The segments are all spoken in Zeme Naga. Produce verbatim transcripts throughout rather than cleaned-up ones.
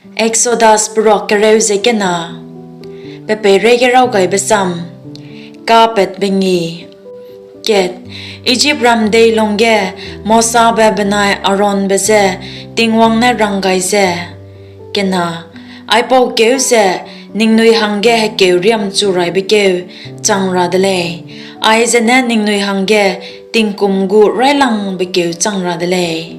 Eksodas peruak kereu ze kena. Pe peireige raw gaibe sam. Kapatbe ngi. Kat, Ijipram dei lungge Mosabe benai Aaronbe je Tingwang ne rang gai ze, kena, aipau keu ze ningnui hangge hekeu riamchu raibe keu chang ra de lei, aize ne ningnui hangge tingkum gu raîlangbe keu chang ra de lei.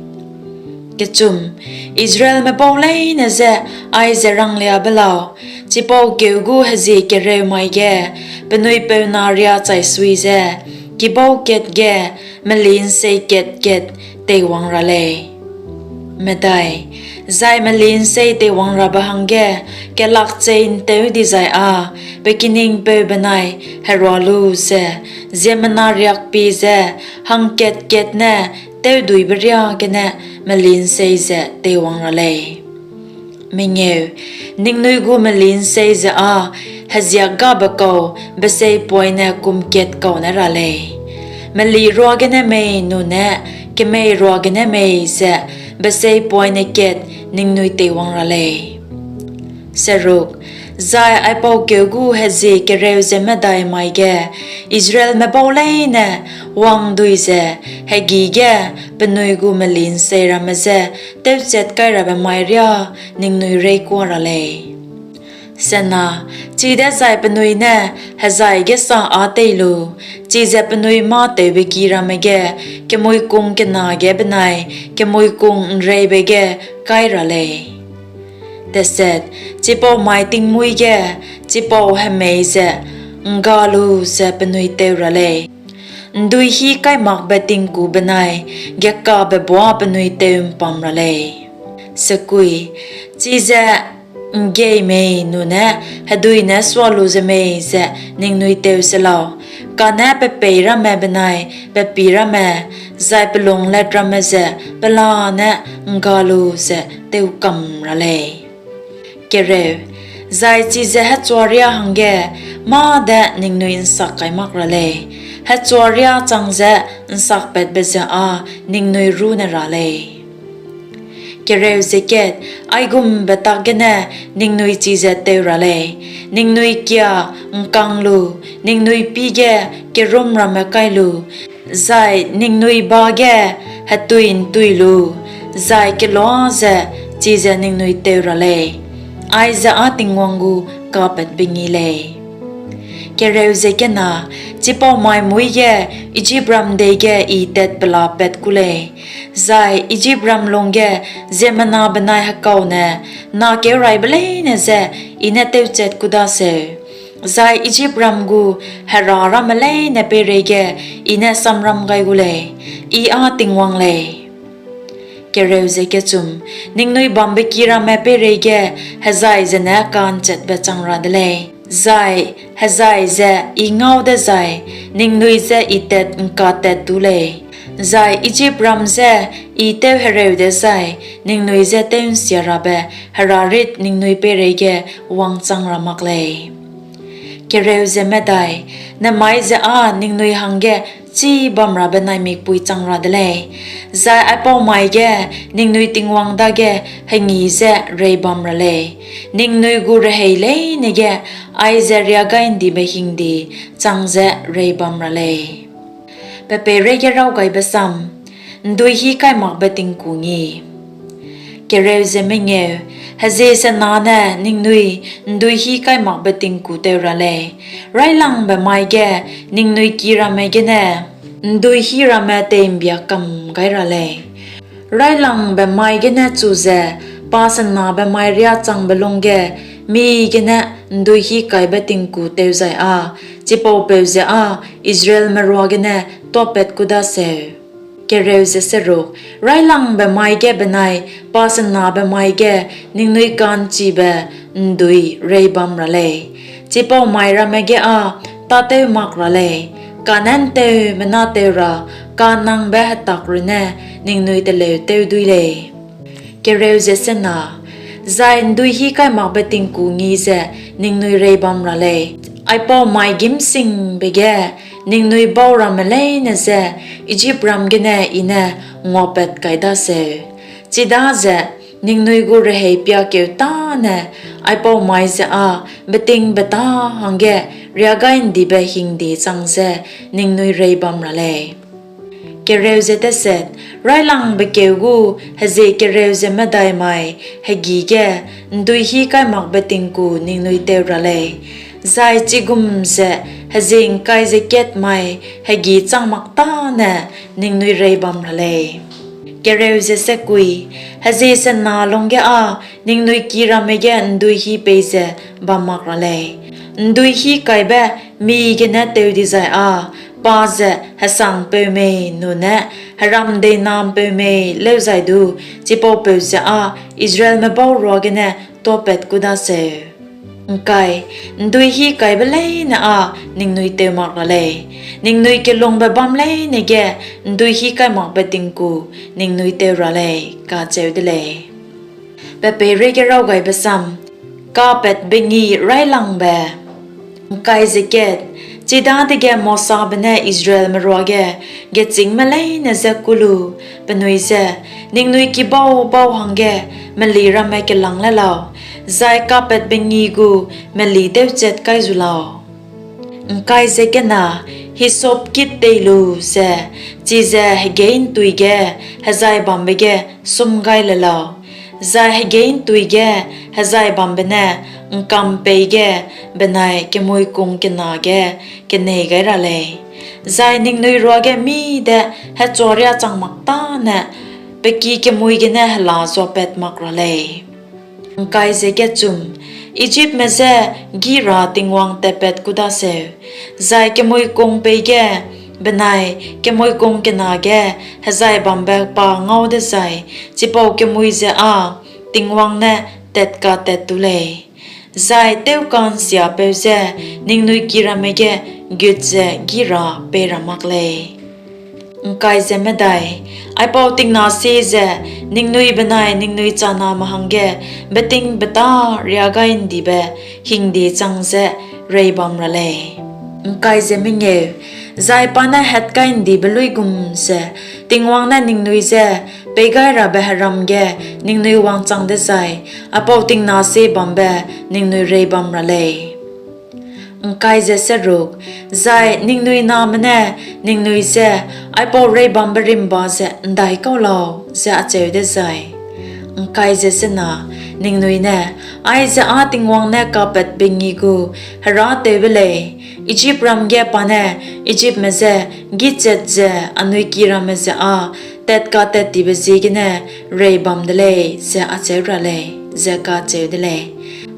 Kechum, Israelme bau leine je aize ranglia be lau, chipau keu gu hezie kereu mai ge penui peuna riâ chai sui ze, kibau kat ge meli ’nsei kat-kat teiwang ra lei. Medai, zai meli ’nsei teiwang rabe hangge kelakchei ’ntew dizai â pe kiningpeu benai herua lu ze, ziemmena riak pie ze hangkat-kat ne tewduibe riâ gene meli ’nsei ze teiwang ra lei. Mengeu, ningnui gu meli ’nsei ze â heziak gabe kau beseipoine kum kat kau ne ra lei; meli ruagene mei nune kemei ruagene mei ze beseipoine kat ningnui teiwang ra lei. Seruk, zai aipau keu gu hezie kereu ze medai mai ge Israelme bau leine wangdui ze hegî ge penui gu meli ’nsei ramme je tewchat kai rabe mai riâ ningnui reîkua ra lei. Sena, chidezai penui ne hejai gêsa â tei lu, chize penui mâ-tewbeki ramme ge kemuikung kena ge benai kemuikung ’nreibe ge kai ra lei. Deset, chipau mai tingmuî ge chipau hemei ze ’ngga lu ze penui teu ra lei; ’nduihîkaimakbe tingku benai gekabe buâ penui teu'mpam ra lei. Sekui, chize ’nggei mei nune hedui ne sua lu ze mei ze ningnui teu se lau, kane pe pei ramme benai pe pî ramme, zai pe lunglet ramme ze pelane ’ngga lu ze teu kam ra lei. Kereu, zai chize hechua riâ hangge mâ de ningnui ’nsak kai mak ra lei; hechua riâ chang ze ’nsakpatbe ze â ningnui rû ne ra lei. Kereu ze kat, aigumbe tak gene ningnui chize teu ra lei: ningnui kia ’ngkang lu, ningnui pî ge kerûm ramme kai lu, zai ningnui ba ge hetui ’ntui lu, zai kelua ze chize ningnui teu ra lei. Aize â Tingwang gu kapatbe ngi lei. Kereu ze kena, chipau mai muî ge Ijipram dei ge I tatpelapat ku lei, zai Ijipram lungge ziemmena benai hekaune nakeuraibe leine je I ne tewchat ku daseu, zai Ijipram gu hera ramme leine peireige I ne samram gai gu lei, I â Tingwang lei. Kereu ze kechum, ningnui bambeki ramme peireige hejai zene ka'nchetbe chang ra de lei, zai hejai ze I ngau dezai ningnui je I tat'ngkatat tu lei, zai Ijipram je I tewhereu dezai ningnui je tew'nsiarabe herarit ningnui peireige wangchang ra mak lei. Kereu ze medai, nemai ze â ningnui hangge chibamrabe naimikpui chang ra de lei, zai aipau mai ge ningnui Tingwang dage hengî ze reibam ra lei; ningnui gu rehei leine ge aize riagai'ndibe hingde chang ze reibam ra lei. Pe peireige raw gaibe sam. ’Nduihîkaimakbe tingku ngi. Kereu ze mengeu, hezie senane ningnui ’nduihîkaimakbe tingku teu ra lei, raîlangbe mai ge ningnui ki ramme gene ’nduihî ramme tei'mbia kam gai ra lei. Raîlangbe mai gene chu ze pasenabe mai riâ changbe lungge mige ne ’nduihîkaibe tingku teu zai â chipaupeu ze â Israelme ruagene tuâpat ku daseu. Kereu ze seruk, raîlangbe mai ge benai pasenabe mai ge ningnui ka'nchibe ’ndui reibam ra lei, chipau mai ramme ge â tâtew mak ra lei, kane ’nteumena teu ra ka'nnangbe hetak runne ningnui teleu tew dui lei. Kereu ze sena, zai ’nduihîkaimakbe tingku ngi ze ningnui reibam ra lei, aipau mai gîmsingbe ge ningnui bau ramme leine je Ijipram gene I ne nguapat kai daseu, chidaze ningnui gu rehei piakeu tâne aipau mai ze â betingbeta hangge riagai'ndibe hingde chang ze ningnui rei bam ra lei. Raîlangbe keu gu hezie kereu ze medai mai hegî ge ’nduihîkaimakbe tingku ningnui teu ra lei, zai chigum ze hezie ’ngkai ze kat mai hegî chang mak tâne ningnui rei bam ra lei. Hezie sena lungge â ningnui ki ramme ge ’nduihî peize bam mak ra lei; ’nduihîkaibe mige ne teu dizai â pa ze hesang'mpeu mei nune heram deina'mpeu mei lêuzai du chipaupeu ze â Israelme bau ruagene tuâpat ku daseu. ’Nduihîkaibe leine â ningnui teu mak ra lei; ningnui kelungbe bâm leine ge ’nduihîkaimakbe tingku ningnui teu ra lei, kacheu de lei. Pe peireige Raw Gaibe Sam Kapatbe Ngî Raîlangbe Chidadege Mosabe ne Israelme ruage gechîngme leine je kû lu, penui je, Ningnui kibau bau hangge meli ramme kelâng le lau, zai kapatbe ngî gu meli tewchat kai zu lau. Hîsopkit tei lu ze chize hegeî'ntui ge hejai bambe ge sum gai le lau; zai hegeî'ntui ge hejai bambe ne ’ngkam peî ge benai kemuikung kena ge kenei gai ra lei, zai ningnui ruage mî de hechua riâ chang mak tâne pe ki kemui gene hela zuapat mak ra lei. Ijipme je gî ra Tingwang tatpat ku daseu, zai kemuikung peî ge benai kemuikung kena ge hejai bambe pa ngau dezai chipau kemui ze â Tingwang ne tatkatat tu lei, zai tewka'nsiapeu je ningnui ki ramme ge gut ze gî ra pei ra mak lei. Aipau tingnasie ze ningnui benai ningnui chaname hangge betingbeta riagai'ndibe hingde chang ze reibam ra lei. Zai pa ne hatkai'ndibe luigum ze Tingwang ne ningnui je peigairabe heram ge ningnui wangchang dezai aipau tingnasie bambe ningnui reibam ra lei. Zai ningnui name ne ningnui je, ‘Aipau reibambe rimba ze ’ndaikau lau?’ ze acheu dezai, ningnui ne, ‘Aize â Tingwang ne kapatbe ngî gu herâtewbe lei; Ijipram ge pa ne Ijipme je gîchat ze anui ki ramme ze â tatkatattibe ziegene reibam de lei,’ ze acheu ra lei, ze kacheu de lei.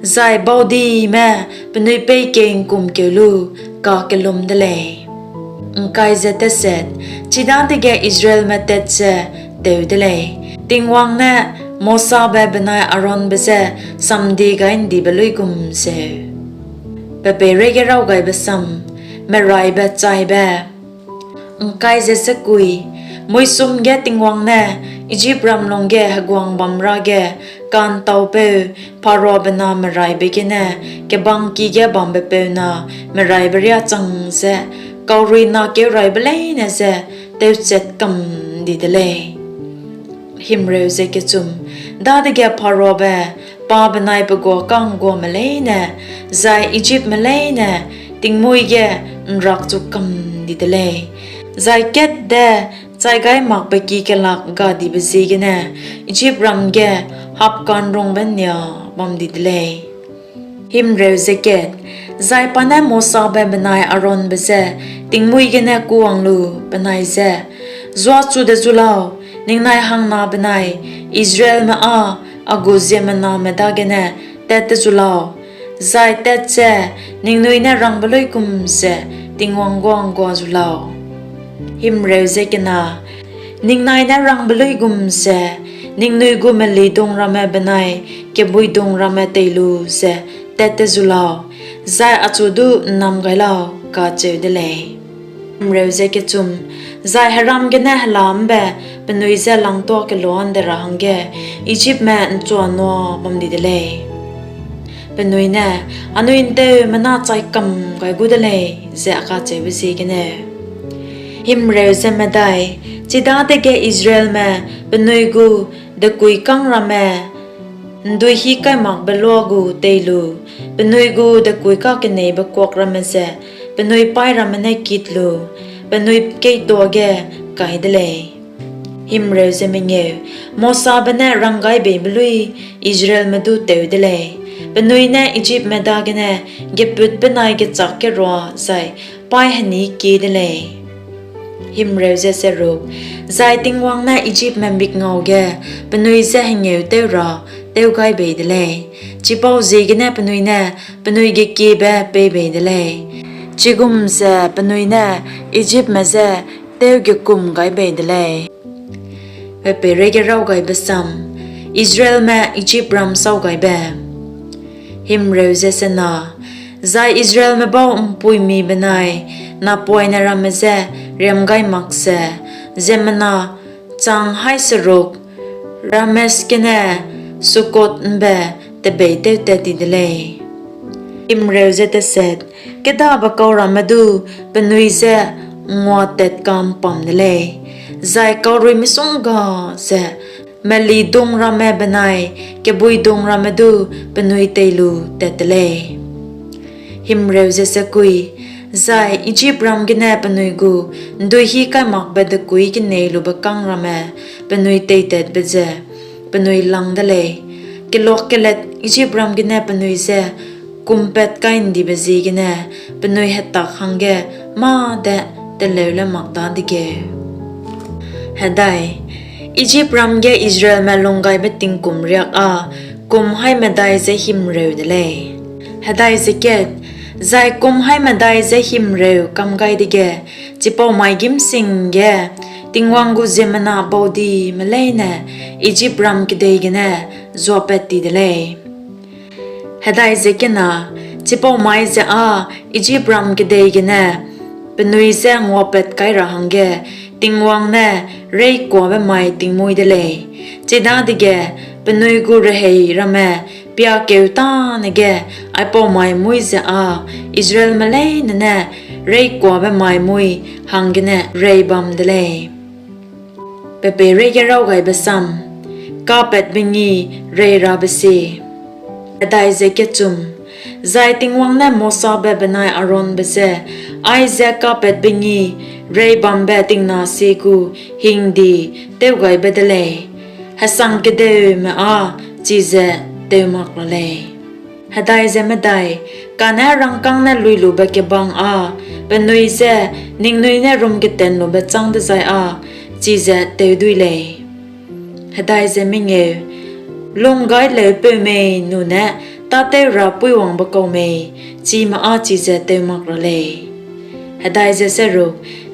Zai baudime penui peî kei'ngkumkeu lu kakellum de lei. Chidadege Israelme tat ze tew de lei, Tingwang ne Mosabe benai Aaronbe je samdiegai'ndibe luigum zeu. Pe peireige Raw Gaibe Sam Meraibe Chaibe Muisum ge Tingwang ne Ijipram lungge heguang bamrage ka'ntaupeu Pharaobe na meraibe gene kebangki ge bambepeu na meraibe riâ chang ze kaurui nakeuraibe leine je tewchat kam ’ndi de lei. Dadege Pharaobe, pa benai pe guâ ka'ngguame leine, zai Ijipme leine tingmuî ge ’nrakchu kam ’ndi de lei, zai katte chaigaimakbe ki kelak gadibe ziegene Ijipram ge hapka'nrungbe ’nnia bam di de lei. Zai pa ne Mosabe benai Aaronbe je tingmuî gene kûwang lu, penai je, Zuachu de zu lau, ningnai hangna benai Israelme â a gu ziemmename dagene tat te zu lau, zai tat ze ningnui ne rangbe luigum ze Tingwang guâ ’nggua zu lau. Ningnai ne rangbe luigum ze ningnui gu melidung ramme benai kebuidung ramme tei lu ze tat te zu lau, zai achu du ’nnam gai lau, kacheu de lei. Zai heram gene hela ’mbe penui je langtuâ kelua ’nde ra hangge Ijipme ’nchuanua bam di de lei. Penui ne, Anui ’nteumena chai kam gai gu de lei, ze a kacheube ziegeneu. Chidadege Israelme penui gu dekuîkâng ramme ’nduihîkaimakbe lua gu tei lu, penui gu dekuî kakeneibe kuak ramme ze penui paî ramme ne kit lu, penui keîtoa ge kai de lei. Mosabe ne ranggaibeibe luî Israelme du tew de lei; penui ne Ijipme dagene gepût benai gechâk kerua zai paî henî kie de lei. Zai Tingwang ne Ijipme mikngau ge penui je hengêutew ra tew gai bei de lei; chipauziegene penui ne penui gekiebe pei bei de lei; chigum ze penui ne Ijipme je tewgekum gai bei de lei. Israelme Ijipram Sâu gaibe Zai Israelme bau ’mpuimi benai napoine ramme je riam gai mak ze ziemmena chang haî seruk Rames gene Sukkoth ’mbe tebeîtewtat ti de lei. Kêdabe kau ramme du penui je nguatatka'mpam de lei, zai kaurui misongga ze melidung ramme benai kebuidung ramme du penui tei lu tat te lei. Zai Ijipram gene penui gu ’nduihîkaimakbe dekuî keneilube kâng ramme penui teitatbe ze penui lang de lei; keluakkelet Ijipram gene penui je kumpatkai ’ndibe ziegene penui hetak hangge mâ de teleu le mak dadegeu. Ijipram ge Israelme lunggaibe tingkum riak â kum haî medai ze himreu de lei. Zai kum haî medai ze himreu kam gai dege, chipau mai gîm sing ge Tingwang gu ziemmena baudime leine Ijipram kedei gene zuapat ti de lei. Chipau mai ze â Ijipram kedei gene penui je nguapat kai ra hangge Tingwang ne reîkuabe mai tingmuî de lei; chidadege penui gu rehei ramme piakeu tânege aipau mai muî ze â Israelme leine ne reîkuabe mai muî hanggene reibam de lei. Kapatbe-ngi Reirabe sie Zai Tingwang ne Mosabe benai Aaronbe je, Aize kapatbe-ngi reibambe tingnasie gu hingde tewgaibe de lei; hesang kedeume â chize tew mak ra lei. Kane rangkâng ne luilube kebang â penui je ningnui ne rumgetenlube châng dezai â chize tew dui lei. Lunggaileupeu mei nune tâtew ra puîwangbe kau mei, chime â chize tew mak ra lei.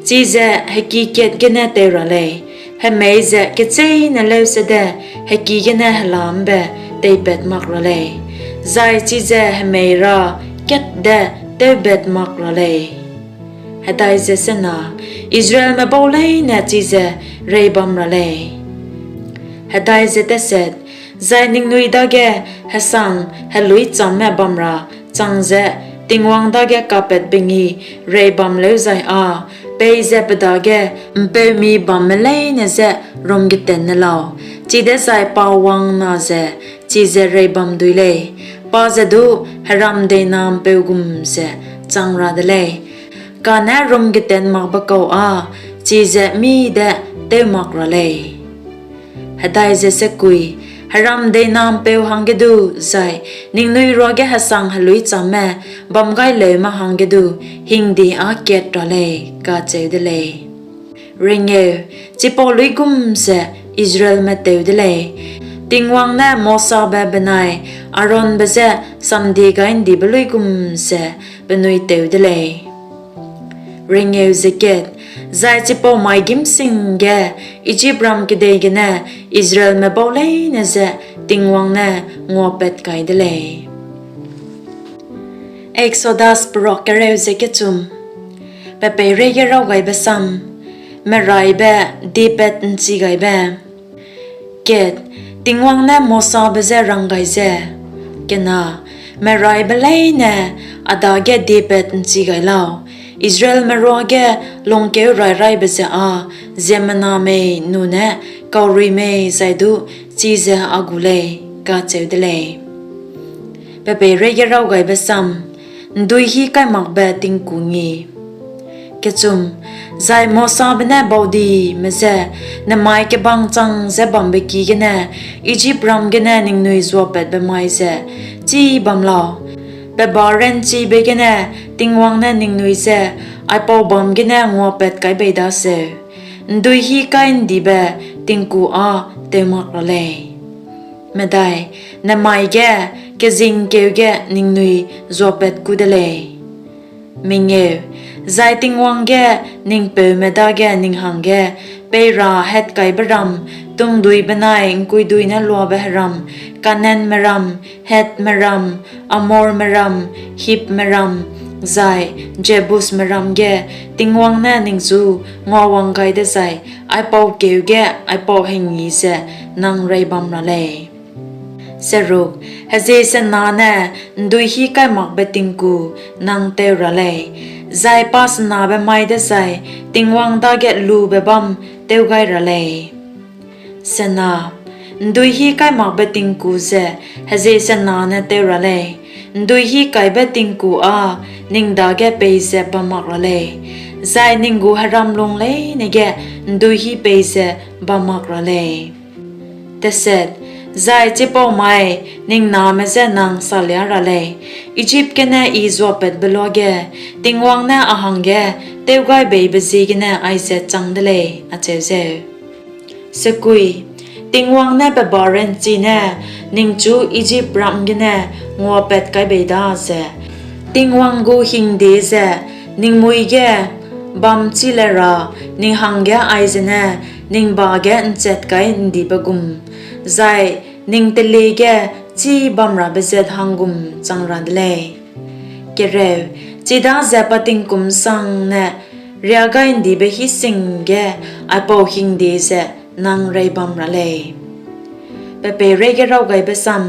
Chize heki kat gene tew ra lei; hemei ze kecheîne leusede heki gene hela ’mbe teipat mak ra lei, zai chize hemei ra katte tewbat mak ra lei. Israelme bau leine chize reibam ra lei. Zai ningnui dage hesang heluîchamme bam ra chang ze Tingwang dage kapatbe-ngi reibam lêuzai â peize pe dage ’mpeumi bamme leine je rumgeten ne lau, chidezai pa wang'nna ze chize reibam dui lei; pa ze du heram deina'mpeu gum ze chang ra de lei, kane rumgetenmakbe kau â chize mî de tew mak ra lei. Heram deina'mpeu hangge du zai ningnui ruage hesang heluîchamme bamgaileume hangge du hingde â kat ra lei, kacheu de lei. Chipau luigum ze Israelme tew de lei, Tingwang ne Mosabe benai Aaronbe je samdiegai'ndibe luigum ze penui tew de lei. Zai chipau mai gîm sing ge Ijipram kedei gene Israelme bau leine je Tingwang ne nguapat kai de lei. Exodus Perok Kereu ze Kechum Pepeireige Raw Gaibe Sam Meraibe Diepat ’Nchigaibe Tingwang ne Mosabe je rang gai ze, Meraibe leine a dage diepat ’nchi gai lau, Israelme ruage lungkeu rairaibe ze â ziemmena mei nune kaurui mei zai du chize a gu lei, kacheu de lei. Pe peireige raw gaibe sam, ’Nduihîkaimakbe Tingku Ngi. Zai Mosabe ne baudime je nemai kebang chang ze bambe ki gene Ijipram gene ningnui zuapatbe mai ze chî bam lau; pe ba ranchibe gene Tingwang ne ningnui je aipau bâm gene nguapat kai bei daseu, ’nduihîkai'ndibe tingku â teu mak ra lei. Nemai ge kezingkeu ge ningnui zuapat kû de lei. Zai Tingwang ge ning peume dage ning hangge pei ra hatkaibe ram, tungdui benai ’ngkuidui ne luabe heram, Kanaanme ram, Hethme ram, Amorme ram, Hibme ram, zai Jebusme ram ge Tingwang ne ningchu nguawang gai dezai aipau kêu ge aipau hengî ze nang reibam ra lei. Hezie senane ’nduihîkaimakbe tingku nang teu ra lei, zai pasenabe mai dezai Tingwang dage lube bâm tew gai ra lei. ’Nduihîkaimakbe tingku ze hezie senane teu ra lei; ’nduihîkaibe tingku â ning dage peize bam mak ra lei, zai ning gu heram lung leine ge ’nduihî peize bam mak ra lei. Zai chipau mai ning name je nang salia ra lei, ‘Ijip gene I zuapatbe luage Tingwang ne a hangge tewgaibeibe ziegene aize chang de lei,’ acheu zeu. Tingwang ne pe ba ranchi ne ningchu Ijipram gene nguapat kai bei daze, Tingwang gu hingde ze ning mui ge bamchi le ra ning hangge aize ne ning ba ge ’nchetkai ’ndibe gum, zai ning telie ge chibamrabe zat hang gum chang ra de lei. Chidaze pa tingkum sangne riagai'ndibe hî sing ge aipau hingde ze nang reibam ra lei. Pe peireige raw gaibe sam,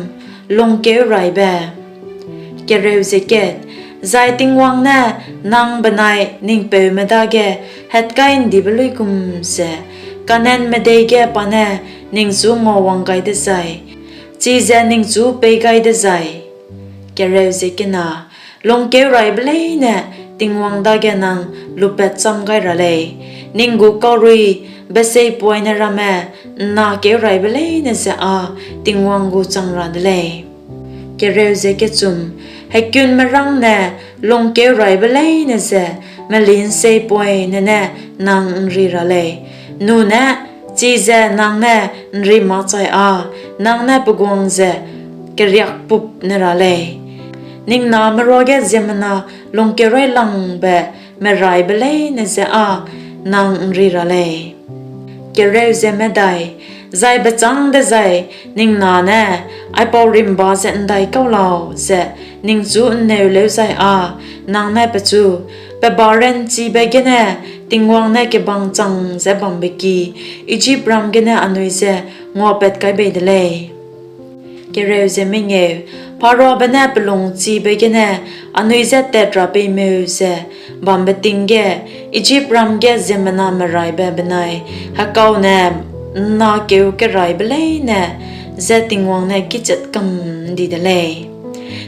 Lungkeuraibe. Zai Tingwang ne nang benai ning peume dage hatkai'ndibe luigum ze Kanaanme dei ge pa ne ningchu nguawang gai dezai, chize ningchu pei gai dezai, lungkeuraibe leine Tingwang dage nang lupatchâm gai ra lei; ning gu kaurui beseipoine ramme ’nnakeuraibe leine ze â Tingwang gu chang ra de lei. Hekunmerângne lungkeuraibe leine ze meli'nseipoine ne nang ’nri ra lei, nune chize nang ne ’nri makchai â nang ne pe guang ze keriakpup ne ra lei; ning name ruage ziemmena lungkeuraîlangbe meraibe leine je â nang ’nri ra lei. Zai bechâng dezai ning na ne, ‘Aipau rimba ze ’ndaikau lau?’ ze ningchu ’nneu lêuzai â nang ne pechu, ‘Pe ba ranchibe gene Tingwang ne kebang chang ze bambe ki, Ijipram gene anui je nguapat kai bei de lei. Pharaobe ne pe lungchibe gene anui je tat ra peimeu ze bambe ting ge Ijipram ge ziemmena meraibe benai hekaune ’nnakeuraibe leine je Tingwang ne gîchat kam ’ndi de lei;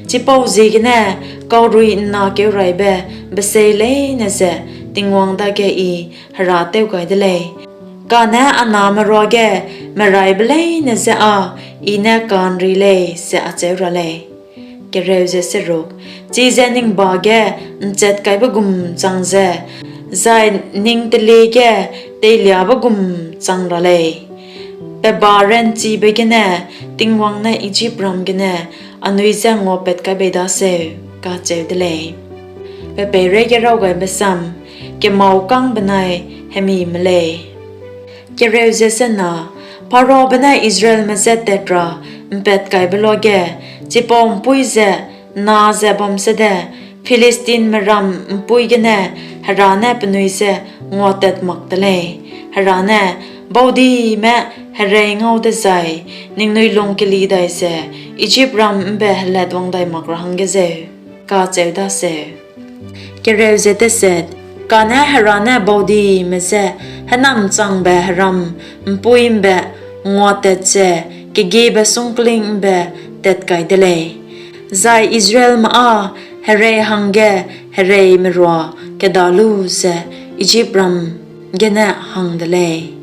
chipauziegene kaurui ’nnakeuraibe besei leine ze Tingwang dage I herâtew gai de lei, kane a name ruage meraibe leine je â I ne ka'nri lei,’ ze acheu ra lei. Chize ning ba ge ’nchetkaibe gum chang ze, zai ning telie ge teiliabe gum chang ra lei; pe ba ranchibe gene Tingwang ne Ijipram gene anui je nguapat kai bei daseu, kacheu de lei. Pe peireige raw gaibe sam, Kemaukâng benai Hemime lei. Pharaobe ne Israelme je tat ra ’mpat kaibe luage, chipau ’mpuî ze na ze bam sede Philistinme ram ’mpuî gene Hera ne penui je nguatat mak te lei. Hera ne, ‘Baudime herei ngau dezai ningnui lungkeli dai ze Ijipram ’mbe helatwang dai mak ra hangge zeu,’ kacheu daseu. Kane Hera ne baudime je hênamchangbe heram ’mpuî ’mbe nguatat ze kegiebe sungkling ’mbe tat kai de lei; zai Israelme â herei hangge hereimerua kedâ lu ze Ijipram gene hang de lei.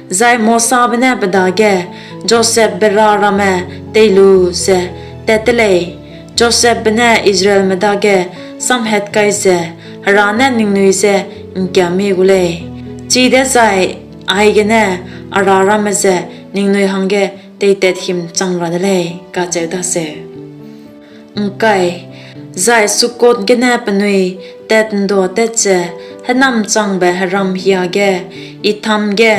Zai Mosabe ne pe dage, Josepbe ra ramme tei lu ze tat te lei; Josepbe ne Israelme dage samhat kai ze, Hera ne ningnui je ’ngkiâmie gu lei, chidezai aigene a ra ramme ze ningnui hangge teitat himchang ra de lei, kacheu daseu. Zai Sukkoth gene penui tat'nduâtat ze hênamchangbe heram hiage Etham ge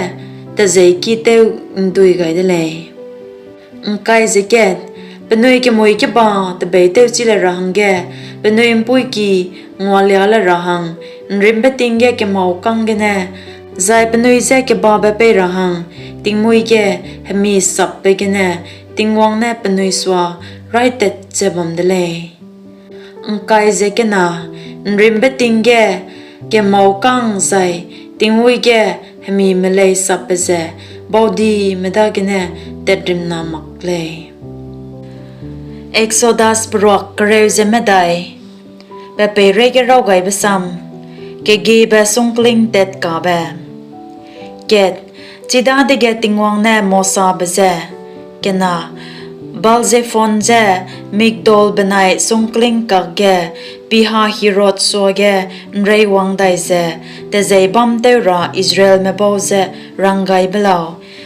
tejeîki tew'ndui gai de lei. Penui kemui-kebâ tebeîtewchi le ra hangge penui ’mpuîki ngualia le ra hang ’nrîmbe ting ge kemâukâng gene, zai penui je kebabe pei ra hang tingmuî ge hemi sapbe gene Tingwang ne penui sua raîtat ze bam de lei. ’Nrîmbe ting ge kemâukâng zai tingmuî ge hemi meleîsapbe ze baudime dagene tatrimna mak lei. Exodus Peruak Kereu ze Medai. Pe peireige Raw Gaibe Sam. Kegiebe Sungkling Tatkabe. Chidadege Tingwang ne Mosabe je, Kena, Baal-zephon je Migdol benai sungkling kakge Pi-hahiroth suage ’nreiwang dai ze tejeîbâm tew ra Israelme bau je rang gai be lau;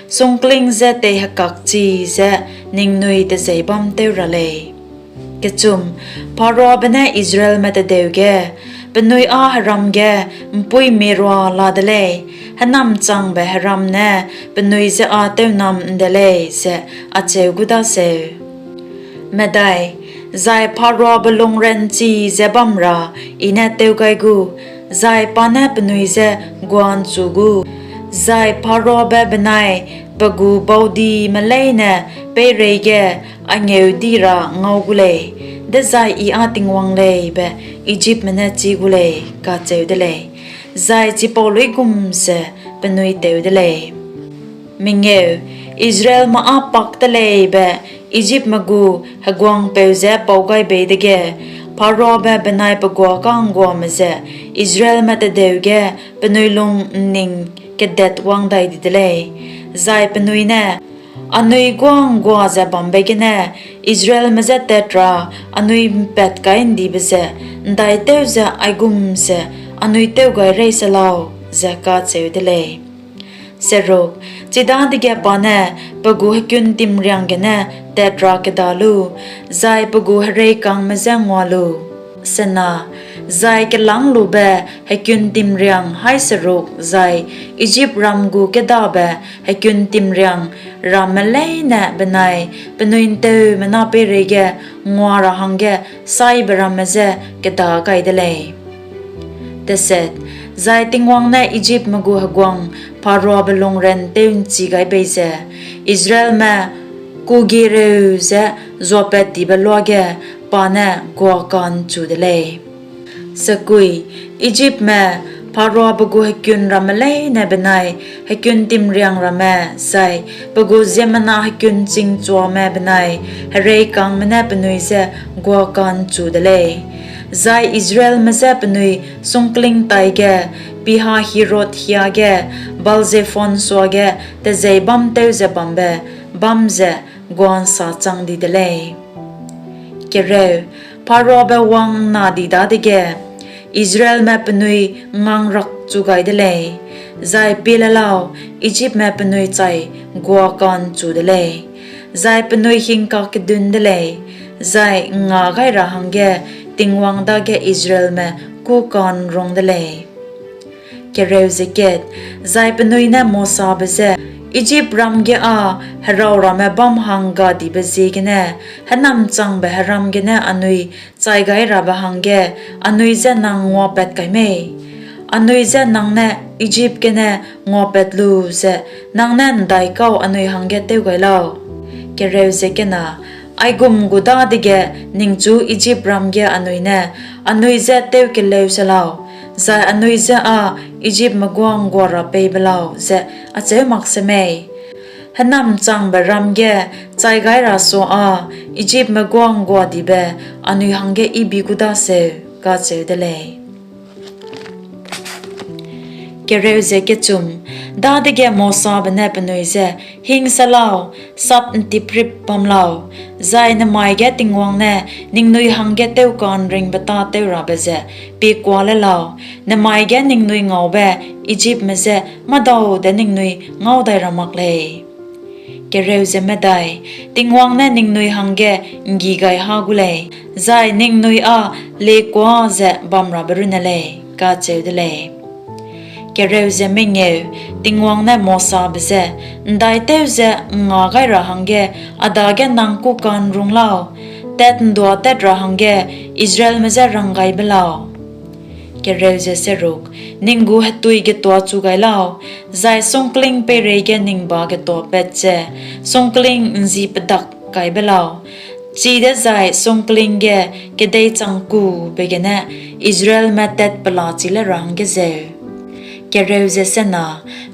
sungkling je teihekakchi ze ningnui tejeîbâm tew ra lei. Pharaobe ne Israelme tedeu ge, Penui â heram ge ’mpuî mierua la de lei, hênamchangbe heram ne penui je â tewnam ’nde lei, ze acheu gu daseu. Zai Pharaobe lungranchi ze bam ra I ne tew gai gu, zai pa ne penui je gua'nchu gu, zai Pharaobe benai pe gu baudime leine peireige a ngeu'di ra ngau gu lei, dezai I â Tingwang lei be Ijipme ne chî gu lei, kacheu de lei; zai chipau luigum ze penui tew de lei. Israelme â pak te lei be Ijipme gu heguangpeu je pau gai bei dege, Pharaobe benai pe guâ ka'ngguame ze Israelme tedeu ge penui lung ’nning kedetwang dai di de lei, zai penui ne, Anui guâ ’nggua ze bambe gene Israelme je tat ra anui ’mpatkai ’ndibe ze ’ndaitew ze aigum ze anui tew gai rei se lau, ze kacheu de lei. Chidadege pa ne pe gu hekuntimriang gene tat ra kedâ lu, zai pe gu hereikangme je ngua lu, zai kelânglube hekuntimriang haî seruk zai Ijipram gu kêdabe hekuntimriang ramme leine benai penui ’nteumena peireige ngua ra hangge saibe ramme je kedâ gai de lei. Zai Tingwang ne Ijipme gu heguang Pharaobe lungran tew'nchi gai bei ze Israelme kugiereu ze zuapattibe luage pa ne guaka'nchu de lei. Ijipme, Pharaobe gu hekun ramme leine benai hekuntimriang ramme zai pe gu ziemmena hekun chingchuame benai hereikangme ne penui je guaka'nchu de lei; zai Israelme je penui sungkling taige Pi-hahiroth hiage Baal-zephon suage tejeîbâm tew ze bambe bâm ze gua'nsachang di de lei. Pharaobe wang'nna di dadege, Israelme penui ’ngngangrakchu gai de lei, zai pie le lau, Ijipme penui chai guaka'nchu de lei, zai penui hingkakedun de lei, zai ’ngngâ gai ra hangge Tingwang dage Israelme kûka'nrung de lei. Zai penui ne Mosabe je, Ijipram ge â heraw ramme bâm hang gadibe ziegene hênamchangbe heram gene anui chaigai rabe hangge anui je nang nguapat kai mei? Anui je nang ne Ijip gene nguapat lu ze nang ne ’ndaikau anui hangge tew gai lau? Aigum gu dadege ningchu Ijipram ge anui ne, ‘Anui je tewkeleu se lau, zai anui je â Ijipme guâ ’nggua ra pei be lau,’ ze acheu mak semei? Hênamchangbe ram ge chai gai ra sua â Ijipme guâ ’ngguadibe anui hangge I bi gu daseu, kacheu de lei. Dadege Mosabe ne penui je, Hing se lau, sap'ntiprip bam lau, zai nemai ge Tingwang ne ningnui hangge tewka'nringbeta tew rabe ze piekua le lau; nemai ge ningnui ngaube Ijipme je mâdau de ningnui ngau dai ra mak lei. Tingwang ne ningnui hangge ’nggigaihâ gu lei, zai ningnui â liekuâ ze bamrabe runne lei, kacheu de lei. Tingwang ne Mosabe je, ’Ndaitew ze ’ngngâ gai ra hangge a dage nang kûka'nrung lau? Tat'nduâtat ra hangge Israelme je rang gai be lau. Ning gu hetui getuachu gai lau, zai sungkling peireige ning ba getuapat ze sungkling ’nzipedak kai be lau, chidezai sungkling ge kedei changkube gene Israelme tatpelachi le ra hangge zeu.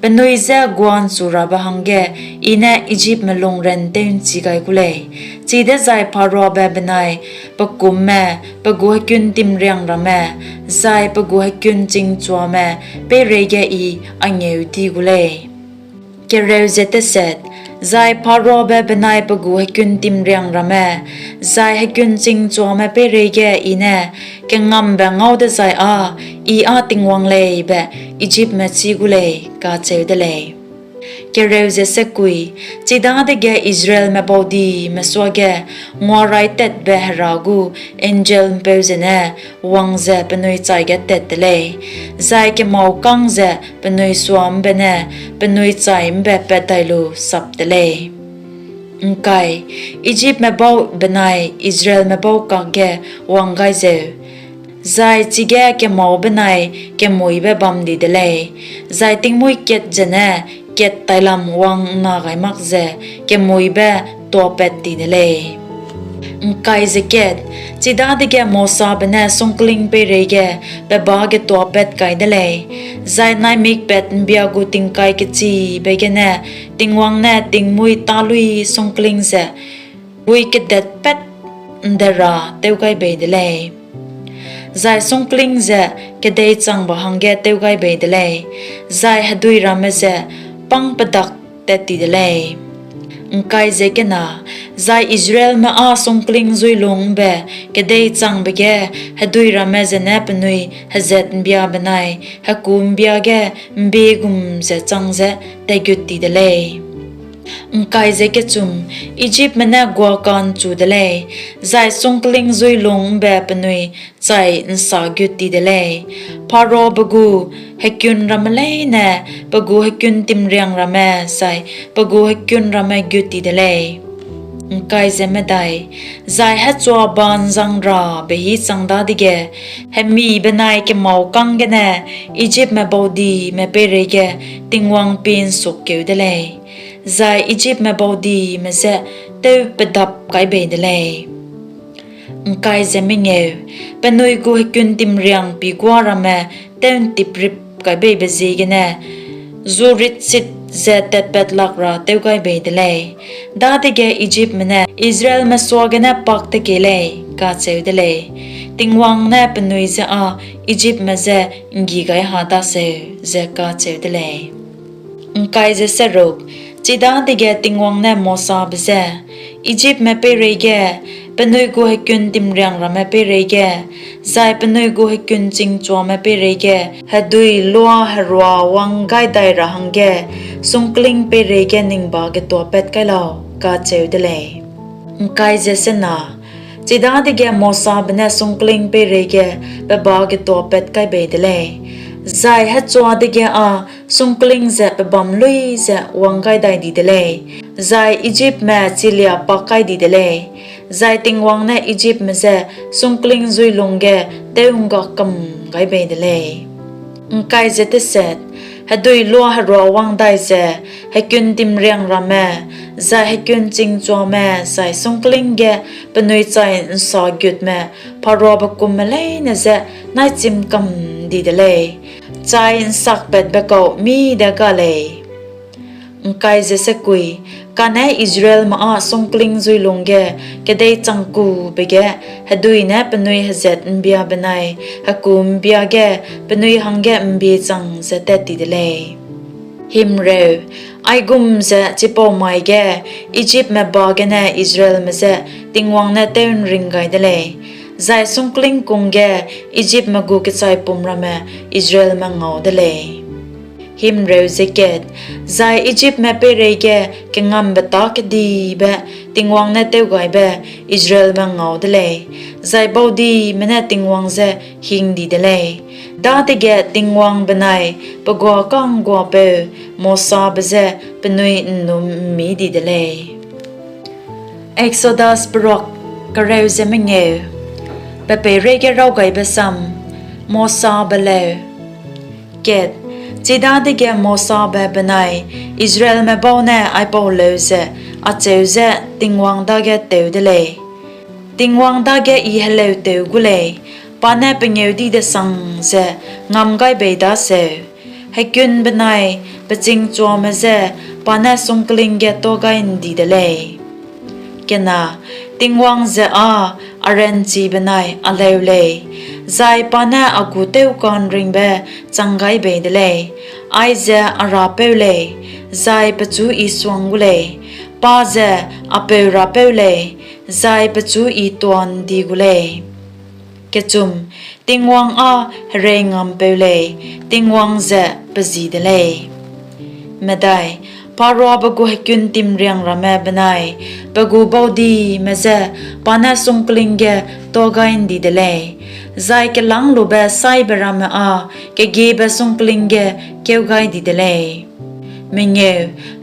Penui je gua'nchurabe hangge I ne Ijipme lungran tew'nchi gai gu lei, chidezai Pharaobe benai pe kumme, pe gu hekuntimriang ramme, zai pe gu hekun chingchuame peireige I a ngeu di gu lei. Zai Pharaobe benai pe gu hekuntimriang ramme, zai hekun chingchuame peireige I ne kengambe ngau dezai â I â Tingwang lei be Ijipme chî gu lei, kacheu de lei. Chidadege Israelme baudime suage nguaraîtatbe Hera gu angel'mpeu zene wang ze penui chaige tat te lei, zai kemâukâng ze penui sua ’mbene penui chai ’mbe pat dai lu sap te lei. Ijipme bau benai Israelme bau kakge wang gai zeu, zai chige kemâu benai kemuîbe bam di de lei, zai tingmuî kat zene kat tailam wang'nna gai mak ze kemuîbe tuapat ti de lei. Chidadege Mosabe ne sungkling peireige pe ba getuapat kai de lei, zai naimik pat ’mbia gu tingkai kechibe gene Tingwang ne tingmuî tâluî sungkling ze guî kedetpat ’nde ra tew gai bei de lei, zai sungkling ze kedei changbe hangge tew gai bei de lei, zai hedui ramme ze pângpedak tat ti de lei. Zai Israelme â sungkling zuilung ’mbe kedei changbe ge hedui ramme zene penui hezat ’mbia benai heku ’mbia ge ’mbie gum ze chang ze tatgut ti de lei. Ijipme ne guaka'nchu de lei, zai sungkling zuilung ’mbe penui chai ’nsagut ti de lei; Pharaobe gu hekun ramme leine pe gu hekuntimriang ramme zai pe gu hekun ramme gut ti de lei. Zai hechua ba ’nzangrabe hî chang dadege, hemi benai kemâukâng gene Ijipme baudime peireige Tingwang pie'nsukkeu de lei, zai Ijipme baudime je tewpedap kai bei de lei. Penui gu hekuntimriang piguâ ramme tew'ntiprip kai beibe ziegene zu ritsit ze tatpat lak ra tew gai bei de lei; dadege Ijipme ne, Israelme suagene pak te kei lei, kacheu de lei. Tingwang ne penui je â Ijipme je ’nggi gai ha daseu, ze kacheu de lei. Chidadege Tingwang ne Mosabe je, Ijipme peireige, penui gu hekuntimriang ramme peireige, zai penui gu hekun chingchuame peireige hedui luaherua wang gai dai ra hangge sungkling peireige ning ba getuapat kai lau, kacheu de lei. Chidadege Mosabe ne sungkling peireige pe ba getuapat kai bei de lei, zai hechua dege â sungkling ze pebâm luî ze wang gai dai di de lei, zai Ijipme chilia pak kai di de lei; zai Tingwang ne Ijipme je sungkling zuilung ge tew'ngga kam gai bei de lei. Hedui luaherua wang dai ze hekuntimriang ramme, zai hekun chingchuame zai sungkling ge penui chai ’nsagutme Pharaobe kumme leine je naîchim kam di de lei, chai ’nsakpatbe kau mî de ga lei. Kane Israelme â sungkling zuilung ge kedei changkube ge hedui ne penui hezat ’mbia benai heku ’mbia ge penui hangge ’mbie chang ze tat ti de lei. Aigum ze chipau mai ge Ijipme ba gene Israelme je Tingwang ne tew'nring gai de lei, zai sungkling kung ge Ijipme gu kechaipum ramme Israelme ngau de lei. Zai Ijipme peireige kengambe tâ kedibe Tingwang ne tewgaibe Israelme ngau de lei, zai baudime ne Tingwang je hing di de lei; dadege Tingwang benai pe guâ ka'ngguapeu Mosabe je penui ’nnum'mmi di de lei. Exodus Peruak Kereu ze Mengeu. Pe peireige Rawgaibe Sam: Mosabe Leu. Chidadege Mosabe benai Israelme bau ne aipau leu ze acheu ze Tingwang dage tew de lei: Tingwang dage I heleutew gu lei, pa ne pengêudi-desang ze ngam gai bei daseu; hekunbe benai pechingchuame je pa ne sungkling ge tuâ gai ’ndi de lei. Tingwang ze â a ranchi benai a leu lei, zai pa ne a gu tewka'nringbe chang gai bei de lei; aize a Rapeu lei, zai pechu I suang gu lei; pa ze a peu Rapeu lei, zai pechu I tua'ndi gu lei. Tingwang â herei'ngampeu lei, Tingwang ze pe ji de lei. Pharaobe gu hekuntimriang ramme benai pe gu baudime je pa ne sungkling ge tuâ gai ’ndi de lei, zai kelânglube saibe ramme â kegiebe sungkling ge kêu gai di de lei.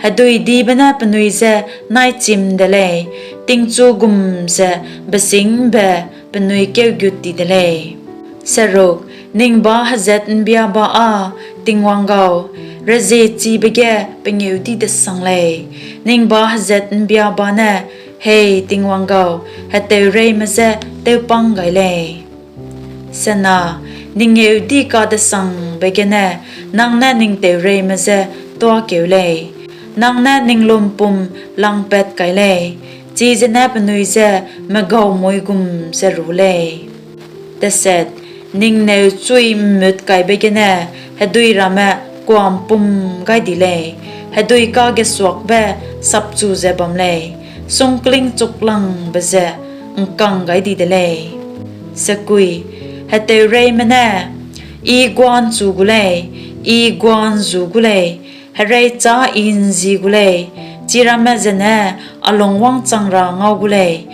Heduidibe ne penui je naichim de lei, tingchu gum ze besîng ’mbe penui kêu gut ti de lei. Ning ba hezat'mbia ba â, Tingwang gau, reziechibe ge pengêudi-desang lei; ning ba hezat'mbia ba ne, Hei Tingwang gau, heteureime je tewpâng gai lei. Ning ngêudi-kadesangbe gene nang ne ning teureime je tuâkeu lei, nang ne ning lumpum langpat kai lei, chize ne penui je megaumui gum ze rû lei. Ning neu chui ’mmutkaibe gene hedui ramme kua'mpum gai di lei, hedui kagesuakbe sapchu ze bam lei, sungkling chuklangbe ze ’ngkang gai di de lei. Heteureime ne, I gua'nchu gu lei, I gua'nzu gu lei, hereichâ I ’nzi gu lei, chiramme zene a lung wangchang ra ngau gu lei,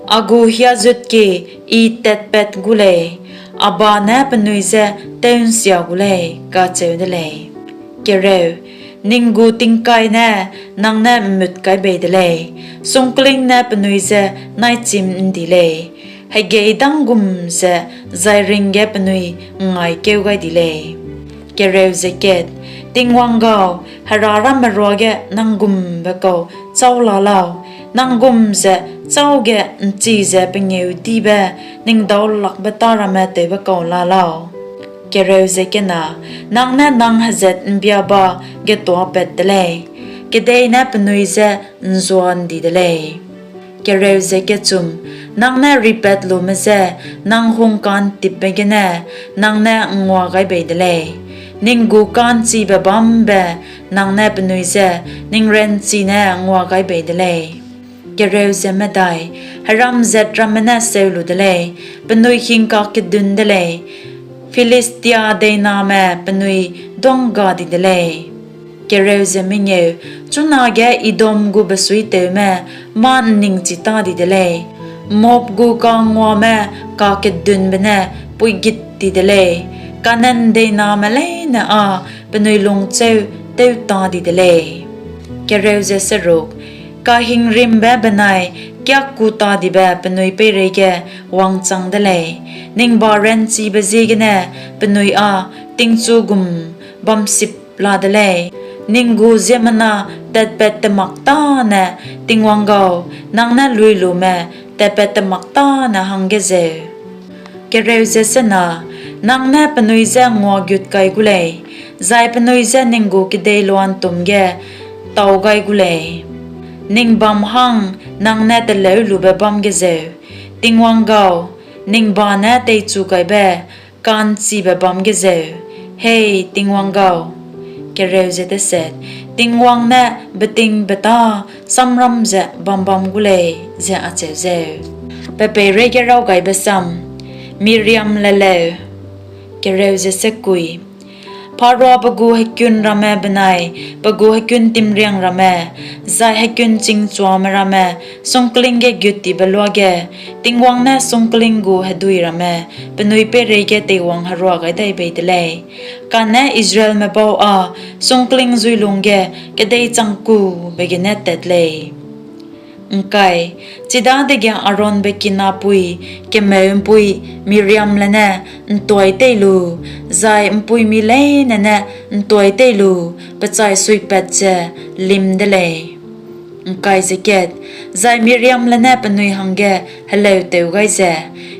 a gu hiazutkie I tatpat gu lei, a ba ne penui je tew'nsia gu lei, kacheu de lei. Ning gu tingkai ne nang ne ’mmut kai bei de lei, sungkling ne penui je naichim ’ndi lei, hegeîdâng gum ze zairing ge penui ’ngngaîkeu gai di lei. Tingwang gau, hera ramme ruage nang gumbe kau châu la lau, nang gum ze châu ge ’nchi ze pengêudibe ning daulakbe tâ ramme tewbe kau la lau. Nang ne nang hezat'mbia ba getuapat te lei, kedei ne penui je ’nzua ’ndi de lei. Nang ne ripatlume je nang hungka'ntipbe gene nang ne ’ngnguagaibe de lei, ning gu ka'nchibe bâm ’mbe nang ne penui je ning ranchi ne ngua gai bei de lei. Heram zat ramme ne seu lu de lei, penui hingkakedun de lei, Philistia deiname penui duângga di de lei. Chunage Edom gu besuitewme mâ ’nningchi ta di de lei, Moab gu kanguame kakedunbe ne puigit ti de lei, Kanaan deiname leine â penui lungchêu tew ta di de lei. Kahingrimbe benai kiâkutadibe penui peireige wangchang de lei, ning ba ranchibe ziegene penui â tingchu gum bamsip la de lei, ning gu ziemmena tatpat temak tâne, Tingwang gau, nang ne luilume tatpat temak tâne hangge zeu. Nang ne penui je nguagut kai gu lei, zai penui je ning gu kedeiloa'ntûm ge tâu gai gu lei, ning bâm hang nang ne teleu lube bâm ge zeu, Tingwang gau, ning ba ne teichugaibe ka'nchibe bâm ge zeu, Hei Tingwang gau, Tingwang ne betingbeta samram ze bam bam gu lei, ze acheu zeu. Pe peireige Raw Gaibe Sam Miriamle Leu Pharaobe gu hekun ramme benai pe gu hekuntimriang ramme, zai hekun chingchuame ramme sungkling ge guttibe luage, Tingwang ne sungkling gu hedui ramme penui peireige teiwangherua gai dai bei de lei; kane Israelme bau â sungkling zuilung ge kedei changkube gene tat lei. Chidadege Aaronbe kinapui kemeu'mpui Miriamle ne ’ntuâi tei lu, zai ’mpuimi leine ne ’ntuâi tei lu, pe chai suipat ze lim de lei. Zai Miriamle ne penui hangge heleutew gai ze,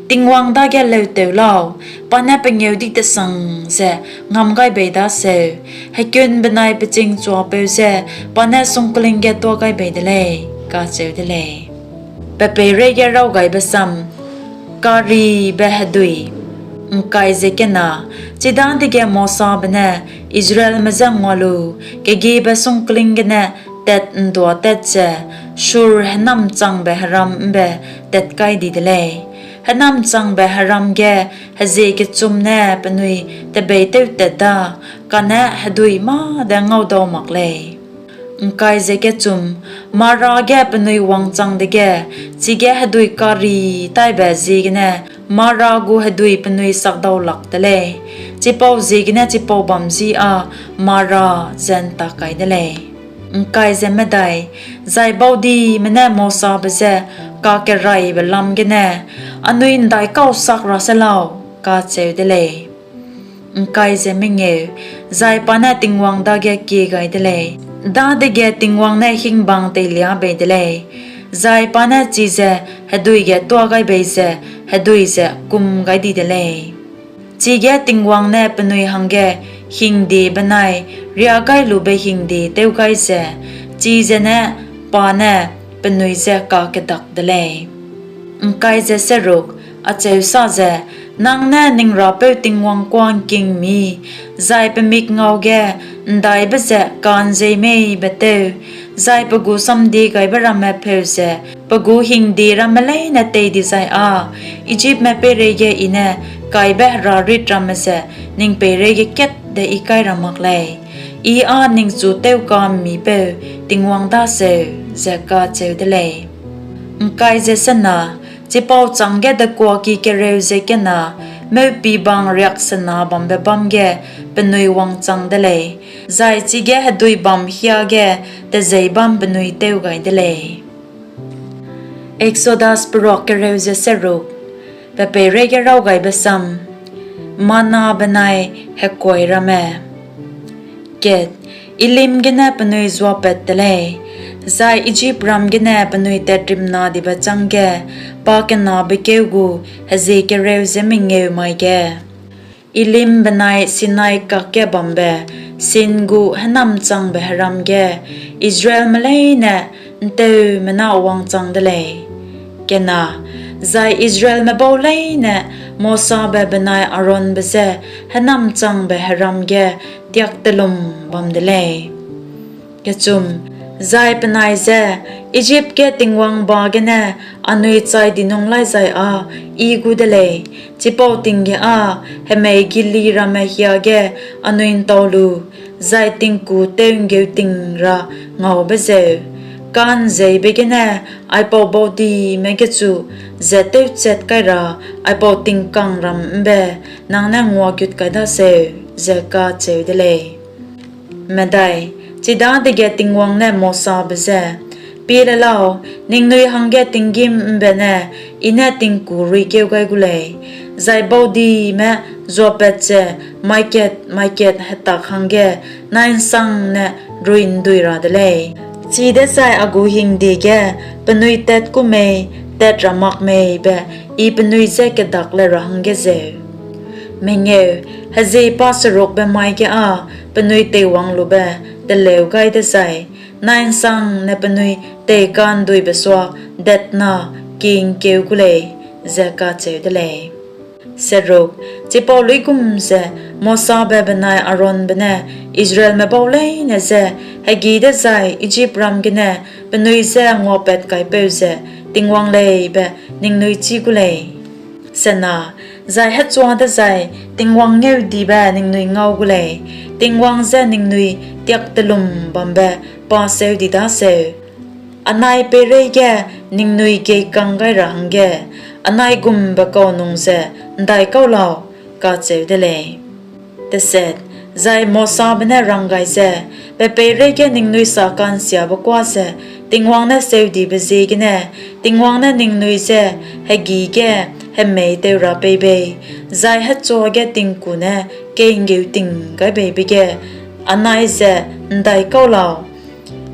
Tingwang dage leutew lau, pa ne pengêudi tesang ze ngam gai bei daseu; hekun benai pe chingchuapeu je pa ne sungkling ge tuâ gai bei de lei, kacheu de lei. Pe peireige Raw Gaibe Sam Karibe Hedui Chidadege Mosabe ne Israelme je ngua lu, kegiebe sungkling gene tat'nduâtat ze Shur hênamchangbe heram ’mbe tat kai di de lei; hênamchangbe heram ge hezie kechum ne penui tebeîtewtat da, kane hedui mâ de ngaudau mak lei. Mara ge penui wangchang dege, chige hedui kari taibe ziegene Mara gu hedui penui sakdau lak te lei; chipauziegene chipau bâm ji â Mara ze ’ntak kai de lei. Zai baudime ne Mosabe je kakeraibe lam gene, Anui ’ndaikau sak ra se lau? kacheu de lei. Zai pa ne Tingwang dage kie gai de lei; dadege Tingwang ne hingbang teilia bei de lei, zai pa ne chize hedui ge tuâ gai bei ze hedui ze kum gai di de lei. Chige Tingwang ne penui hangge hingde benai riagailube hingde tew gai ze, chize ne pa ne penui je kakedak de lei. Acheu sa ze, Nang ne ning Rapeu Tingwang kuâ ’ngking'mmi, zai pe mikngau ge ’ndaibe ze ka'nzei mei be tew, zai pe gu samdiegaibe ramme pheu ze pe gu hingde ramme leine tei dizai â Ijipme peireige I ne kaibe herarit ramme ze ning peireige kat de I kai ra mak lei; I â ningchu tewka'mmipeu Tingwang daseu, ze kacheu de lei. Chipau chângge dekuaki kereu ze kena meupibang riaksena bambe bâm ge penui wangchang de lei, zai chige hedui bâm hiage tejeîbâm penui tew gai de lei. Pe peireige Raw Gaibe Sam Manna benai Hekuai Ramme Elim gene penui zuapat te lei, zai Ijipram gene penui tatrimnadibe chângge pakenabe keu gu hezie kereu ze mengeu mai ge, Elim benai Sinai kakge bambe Sin gu hênamchangbe heram ge Israelme leine ’nteumena wangchang de lei. Zai Israelme bau leine Mosabe benai Aaronbe je hênamchangbe heram ge tiaktelum bam de lei. Zai penai je, Ijip ge Tingwang ba gene anui chai di nung laîzai â I gu de lei, chipau ting ge â hemei gili ramme hiage anui ’ntau lu, zai tingku tew'nggeuting ra ngaube zeu, ka'nzeibe gene aipau baudime gechu ze tewchat kai ra aipau tingkangram ’mbe nang ne nguagut kai daseu, ze kacheu de lei. Chidadege Tingwang ne Mosabe je, Pie le lau, ningnui hangge tinggîm ’mbe ne I ne tingku ruikeu gai gu lei, zai baudime zuapat ze mai kat mai kat hetak hangge nai'nsangne rui'ndui ra de lei; chidezai a gu hingde ge penui tat ku mei tat ra mak mei be I penui je kedak le ra hangge zeu. Hezie paserukbe mai ge â penui teiwanglube teleu gai dezai, nai'nsangne penui teika'nduibe sua detna kie'ngkeu gu lei, ze kacheu de lei. Chipau luigum ze Mosabe benai Aaronbe ne Israelme bau leine je hegî dezai Ijipram gene penui je nguapatkaipeu ze Tingwang lei be ningnui chî gu lei. Zai hechua dezai Tingwang ngeudibe ningnui ngau gu lei, Tingwang je ningnui tiaktelum bambe pa seu di daseu; anai peireige ningnui geikang gai ra hangge anai gumbe kau nung ze ’ndaikau lau, kacheu de lei. Zai Mosabe ne rang gai ze, Pe peireige ningnui saka'nsiabe kuâ ze Tingwang ne seudibe ziegene Tingwang ne ningnui je hegî ge hemei teu ra pei bei, zai hechua ge tingku ne kei'nggeuting gai beibe ge anai ze ’ndaikau lau;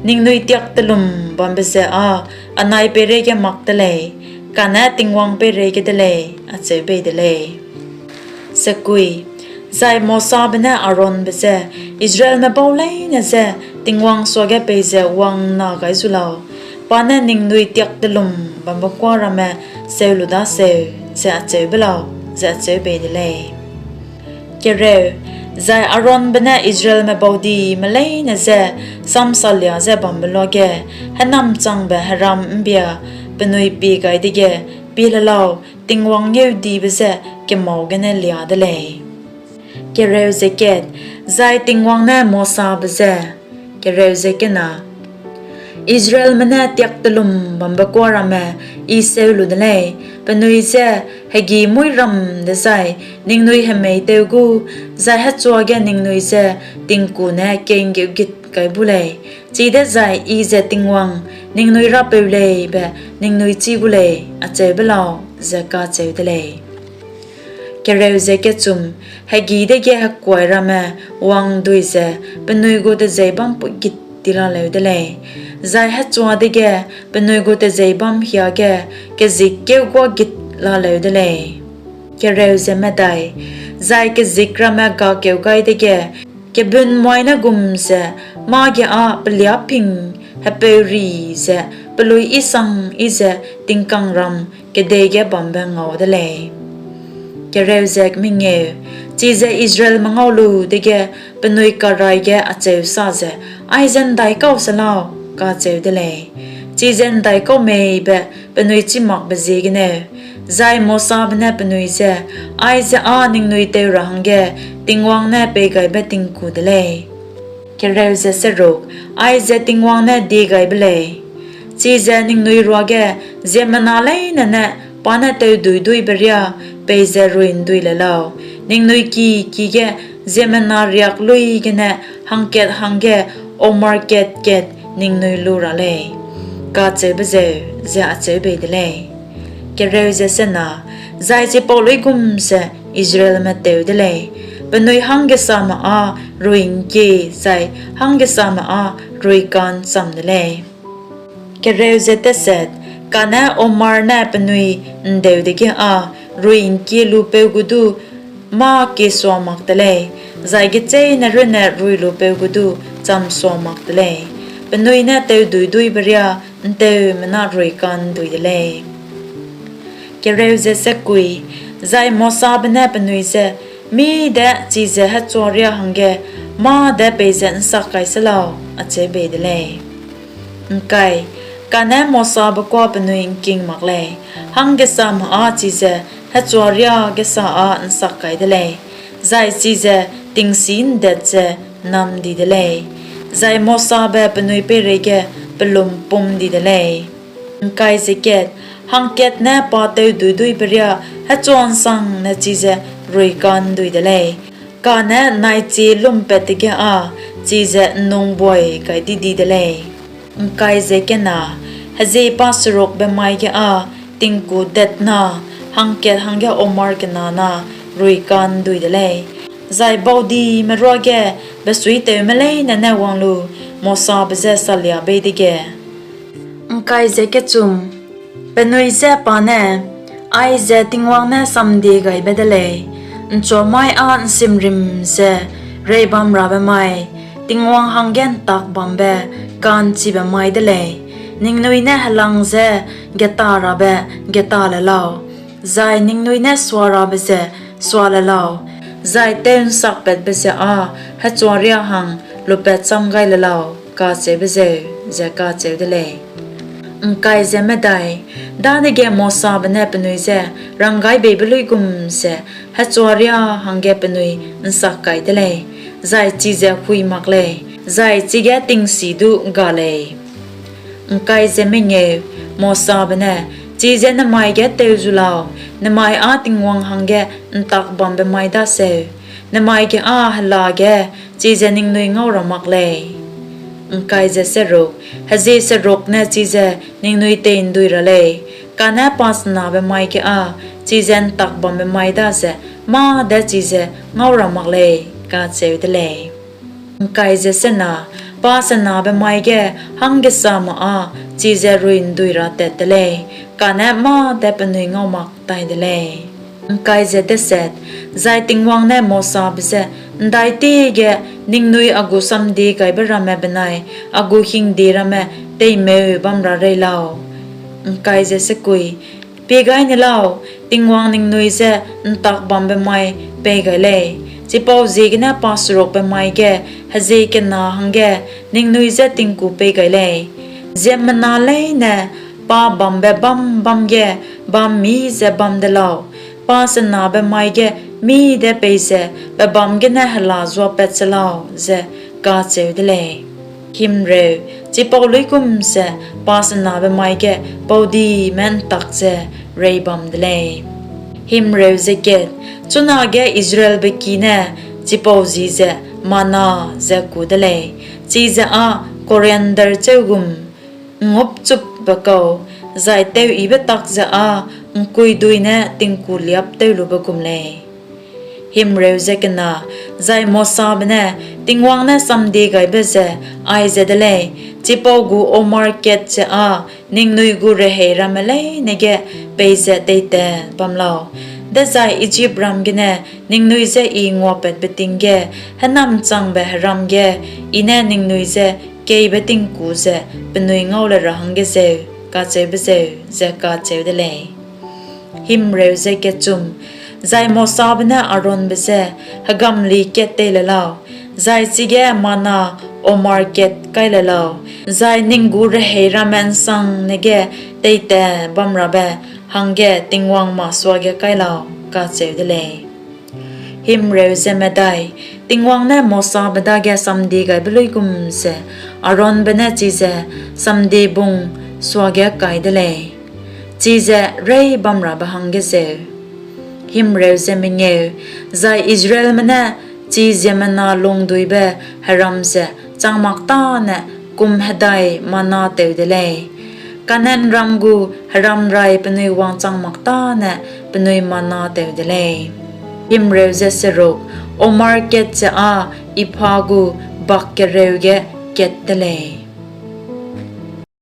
ningnui tiaktelum bambe ze â anai peireige mak te lei, kane Tingwang peireige de lei, acheu bei de lei. Zai Mosabe ne Aaronbe je, Israelme bau leine je Tingwang suage peize wang'nna gai zu lau; pa ne ningnui tiaktelum bambe kuâ ramme seu lu daseu, ze acheu be lau, ze acheu bei de lei. Zai Aaronbe ne Israelme baudime leine je samsalia ze bambe luage hênamchangbe heram ’mbia penui pie gai dege, pie le lau, Tingwang ngeudibe je kemâu gene liâ de lei. Zai Tingwang ne Mosabe je, Israelme ne tiaktelum bambe kuâ ramme I seu lu de lei; penui je hegî muîram dezai ningnui hemei teu gu, zai hechua ge ningnui je tingku ne kei'nggeu git kai bu lei; chidezai I ze Tingwang, ningnui Rapeu lei be ningnui chî gu lei, acheu be lau, ze kacheu de lei. Hegî dege hekuai ramme wang'ndui ze penui gu tejeîbâm puigit ti laleu de lei, zai hechua dege penui gu tejeîbâm hiage kezikkeu guâ git laleu de lei. Zai kezik ramme gakeu gai dege, kebunmoîne gum ze mâ ge â peliâping hepeu ri ze peluî yi sang yi ze tingkangram kedei ge bambe ngau de lei. Chize Israelme ngau lu dege penui karai ge acheu sa ze, Aize ’ndaikau se lau, kacheu de lei. Chize ’ndaikau mei be penui chîmakbe ziegeneu. Zai Mosabe ne penui je, Aize â ningnui teu ra hangge Tingwang ne peigaibe tingku de lei. Aize Tingwang ne diegaibe lei: Chize ningnui ruage ziemmena leine ne pa ne teuduî-duîbe riâ peize rui'ndui le lau; ningnui ki ki ge ziemmena riak luî gene hangkat hangge omer kat-kat ningnui lu ra lei, kacheube zeu, ze acheu bei de lei. Zai chipau luigum ze Israelme teu de lei, penui hanggesame â rui'ngkie zai hanggesame â ruika'ncham de lei. Kane omer ne penui ’ndeu dege â rui'ngkie lupeu gu du mâ kiesua mak te lei, zai gecheîne runne ruilupeu gu du chamsua mak te lei; penui ne teuduî-duîbe riâ ’nteumena ruika'ndui de lei. Zai Mosabe ne penui je, Mî de chize hechua riâ hangge mâ de peize ’nsak kai se lau, acheu bei de lei. Kane Mosabe kuâ penui ’ngking mak lei, hanggesame â chize hechua riâ gesa â ’nsak kai de lei, zai chize tingsî ’ndet ze nam di de lei; zai Mosabe penui peireige pelumpum di de lei. Hangkat ne pa teuduî-duîbe riâ hechua ’nsangne chize ruika'ndui de lei, kane naichie lumpat dege â chize ’nnungbuai gai di di de lei. Heziepa serukbe mai ge â tingku detna hangkat hangge omer kena na ruika'ndui de lei, zai baudime ruage besuitewme leine ne wang lu Mosabe je salia bei dege, penui je pa ne, Aize Tingwang ne samdiegaibe de lei: ’Nchuamai â ’nsimrim ze reibamrabe mai Tingwang hangge ’ntak bambe ka'nchibe mai de lei. Ningnui ne helang je getarabe geta le lau, zai ningnui ne suarabe ze sua le lau, zai tew'nsakpatbe ze â hechuaria hang lupat châm gai le lau, kacheube zeu, ze kacheu de lei. Dadege Mosabe ne penui je ranggaibeibe luigum ze hechuaria hangge penui ’nsak kai de lei, zai chize hui mak lei, zai chige tingsi du ga lei. Mosabe ne, Chize nemai ge teu zu lau, nemai â Tingwang hangge ’ntak bambe mai daseu; nemai ge â hela ge chize ningnui ngau ra mak lei. Hezie seruk ne chize ningnui tei'ndui ra lei, kane pasenabe mai ge â chize ’ntak bambe mai daze mâ de chize ngau ra mak lei, kacheu de lei. Pasenabe mai ge hanggesame â chize rui'ndui ra tat te lei, kane mâ de penui ngau mak tai de lei. Zai Tingwang ne Mosabe je, ’Ndaitiege ningnui a gu samdiegaibe ramme benai a gu hingde ramme teimeu bam ra rei lau. Pie gai ni lau, Tingwang ningnui je ’ntak bambe mai pei gai lei, chipauziegene paserukbe mai ge hezie kena hangge ningnui je tingku pei gai lei. Ziemmena leine pa bambe bâm bâm ge bam mî ze bam de lau; pasenabe mai ge mî de peize pebâm gene hela zuapat se lau, ze kacheu de lei. Chipau luigum ze pasenabe mai ge baudime ’ntak ze reibam de lei. Chunage Israelbe ki ne chipau ji ze manna ze ku de lei, chize â koriander chêu gum ’ngngûpchupbe kau, zai teuyibe tak ze â ’ngkuidui ne tingkuliâp tewlube gum lei. Zai Mosabe ne, Tingwang ne samdiegaibe ze aize de lei, Chipau gu omer kat ze â ningnui gu rehei ramme leine ge peize teitat bam lau, dezai Ijipram gene ningnui je I nguapatbe ting ge hênamchangbe heram ge I ne ningnui je keibe tingku ze penui ngau le ra hangge zeu, kacheube zeu, ze kacheu de lei. Zai Mosabe ne Aaronbe je, Hegamli kat tei le lau, zai chige manna omer kat kai le lau, zai ning gu rehei ramme ’nsangne ge teitat bamrabe hangge Tingwang masuage kai lau, kacheu de lei. Tingwang ne Mosabe dage samdiegaibe luigum ze Aaronbe ne chize samdiebung suage kai de lei, chize reîbamrabe hangge zeu. Zai Israelme ne chi ziemmena lungduibe heram ze chang mak tâne kum hedai manna tew de lei; Kanaanram gu heramrai penui wangchang mak tâne penui manna tew de lei. Omer kat ze â epah gu bak kereu ge kat te lei.